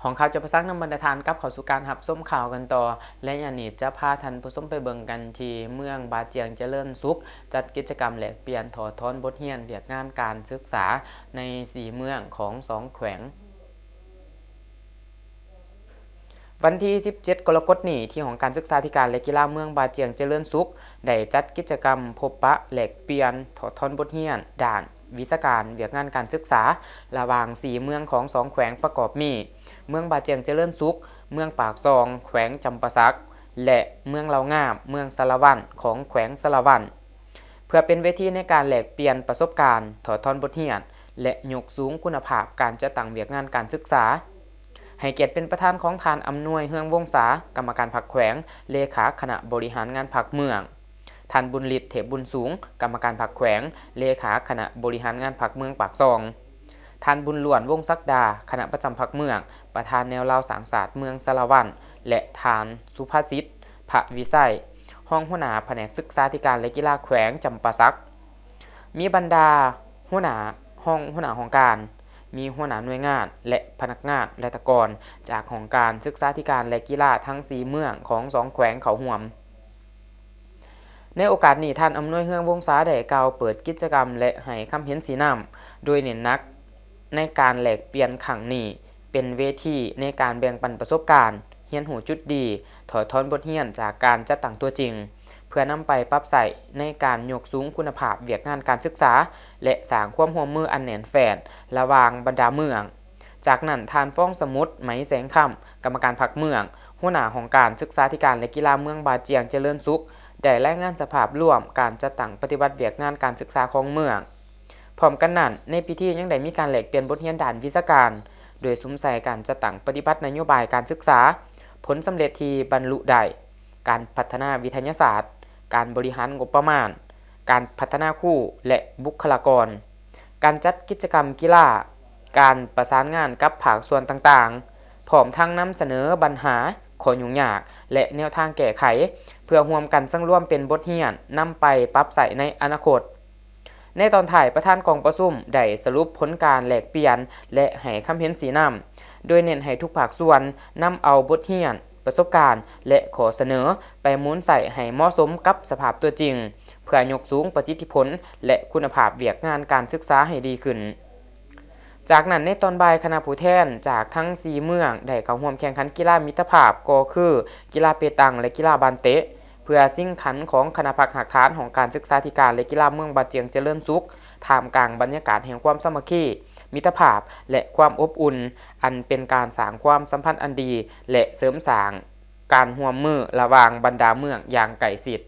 ຫ້ອງຂ່າວຈຳປາສັກນຳບັນດາທ່ານກັບເຂົ້າສູ່ການຮັບຊົມຂ່າວກັນຕໍ່. ໄລຍະນີ້ຈະພາທ່ານຜູ້ຊົມໄປເບິ່ງກັນທີ່ເມືອງບາຈຽງຈະເລີນສຸກ ຈັດກິດຈະກຳແລກປ່ຽນຖອດຖອນບົດຮຽນວຽກງານການສຶກສາໃນສີ່ເມືອງຂອງສອງແຂວງ. ວັນທີສິບເຈັດ ກໍລະກົດນີ້ ທີ່ຫ້ອງການສຶກສາທິການ ແລະ ກິລາເມືອງບາຈຽງຈະເລີນສຸກ ໄດ້ຈັດກິດຈະກຳພົບປະແລກປ່ຽນຖອດຖອນບົດຮຽນດ້ານວິຊາການວຽກງານການສຶກສາ ລະຫວ່າງສີ່ເມືອງຂອງສອງແຂວງປະກອບມີ ເມືອງບາຈຽງຈະເລີນສຸກ ເມືອງປາກຊ່ອງ ແຂວງຈຳປາສັກ ແລະ ເມືອງເລົ່າງາມ ເມືອງສາລະວັນ ຂອງແຂວງສາລະວັນ. ເພື່ອເປັນເວທີໃນການແລກປ່ຽນປະສົບການ, ຖອດຖອນບົດຮຽນ ແລະ ຍົກສູງຄຸນນະພາບການຈັດຕັ້ງວຽກງານການສຶກສາ. ໃຫ້ກຽດເປັນປະທານຂອງທ່ານ ອຳນວຍ ເຮືອງວົງສາ ກຳມະການພັກແຂວງ, ເລຂາຄະນະບໍລິຫານງານພັກເມືອງ, ທ່ານ ບຸນລິດ ເທບບຸນສູງ ກຳມະການພັກແຂວງ, ເລຂາຄະນະບໍລິຫານງານພັກເມືອງປາກຊ່ອງ, ທ່ານ ບຸນລ້ວນ ວົງສັກດາ ຄະນະປະຈຳພັກເມືອງ ປະທານແນວລາວສ້າງຊາດເມືອງສາລະວັນ ແລະ ທ່ານ ສຸພະສິດ ພະວິໄສ ຮອງຫົວໜ້າພະແນກສຶກສາທິການ ແລະ ກິລາແຂວງຈຳປາສັກ. ມີບັນດາຫົວໜ້າຫ້ອງ, ຫົວໜ້າຫ້ອງການ, ມີຫົວໜ້າໜ່ວຍງານ ແລະ ພະນັກງານລັດຖະກອນຈາກຫ້ອງການສຶກສາທິການ ແລະ ກິລາທັງສີ່ເມືອງຂອງສອງແຂວງເຂົ້າຮ່ວມ. ໃນໂອກາດນີ້ ທ່ານ ອຳນວຍ ເຮືອງວົງສາ ໄດ້ກ່າວເປີດກິດຈະກຳ ແລະ ໃຫ້ຄຳເຫັນຊີ້ນຳ ໂດຍເນັ້ນໜັກໃນການແລກປ່ຽນຄັ້ງນີ້ ເປັນເວທີໃນການແບ່ງປັນປະສົບການ, ຮຽນຮູ້ຈຸດດີ, ຖອດຖອນບົດຮຽນຈາກການຈັດຕັ້ງຕົວຈິງ ເພື່ອນຳໄປປັບໃຊ້ໃນການຍົກສູງຄຸນນະພາບວຽກງານການສຶກສາ ແລະ ສ້າງຄວາມຮ່ວມມືອັນແໜ້ນແຟ້ນລະຫວ່າງບັນດາເມືອງ. ຈາກນັ້ນ ທ່ານ ຟອງສະໝຸດ ໄໝແສງຄຳ ກຳມະການພັກເມືອງ, ຫົວໜ້າຫ້ອງການສຶກສາທິການ ແລະ ກິລາເມືອງບາຈຽງຈະເລີນສຸກ ໄດ້ລາຍງານສະພາບລວມການຈັດຕັ້ງປະຕິບັດວຽກງານການສຶກສາຂອງເມືອງ. ພ້ອມກັນນັ້ນ, ໃນພິທີຍັງໄດ້ມີການແລກປ່ຽນບົດຮຽນດ້ານວິຊາການ ໂດຍສຸມໃສ່ການຈັດຕັ້ງປະຕິບັດນະໂຍບາຍການສຶກສາ, ຜົນສຳເລັດທີ່ບັນລຸໄດ້, ການພັດທະນາວິທະຍາສາດ, ການບໍລິຫານງົບປະມານ, ການພັດທະນາຄູ ແລະ ບຸກຄະລາກອນ, ການຈັດກິດຈະກຳກິລາ, ການປະສານງານກັບພາກສ່ວນຕ່າງໆ, ພ້ອມທັງນຳສະເໜີບັນຫາ, ຂໍ້ຫຍຸ້ງຍາກ ແລະ ແນວທາງແກ້ໄຂ ເພື່ອຮ່ວມກັນສັງລວມເປັນບົດຮຽນນຳໄປປັບໃຊ້ໃນອະນາຄົດ. ໃນຕອນທ້າຍ, ປະທານກອງປະຊຸມໄດ້ສະຫຼຸບຜົນການແລກປ່ຽນ ແລະ ໃຫ້ຄຳເຫັນຊີ້ນຳ, ໂດຍເນັ້ນໃຫ້ທຸກພາກສ່ວນນຳເອົາບົດຮຽນ, ປະສົບການ ແລະ ຂໍ້ສະເໜີໄປໝູນໃຊ້ໃຫ້ເໝາະສົມກັບສະພາບຕົວຈິງ, ເພື່ອຍົກສູງປະສິດທິຜົນ ແລະ ຄຸນນະພາບວຽກງານການສຶກສາໃຫ້ດີຂຶ້ນ. ຈາກນັ້ນໃນຕອນບ່າຍ, ຄະນະຜູ້ແທນຈາກທັງສີ່ເມືອງໄດ້ເຂົ້າຮ່ວມແຂ່ງຂັນກິລາມິດຕະພາບ ກໍຄືກິລາເປຕັງ ແລະ ກິລາບານເຕະ ເພື່ອຊິງຂັນຂອງຄະນະພັກຮາກຖານຫ້ອງການສຶກສາທິການ ແລະ ກິລາເມືອງບາຈຽງຈະເລີນສຸກ ທ່າມກາງບັນຍາກາດແຫ່ງຄວາມສາມັກຄີ, ມິດຕະພາບ ແລະ ຄວາມອົບອຸ່ນ ອັນເປັນການສ້າງຄວາມສຳພັນອັນດີ ແລະ ເສີມສ້າງການຮ່ວມມືລະຫວ່າງບັນດາເມືອງຢ່າງໃກ້ຊິດ.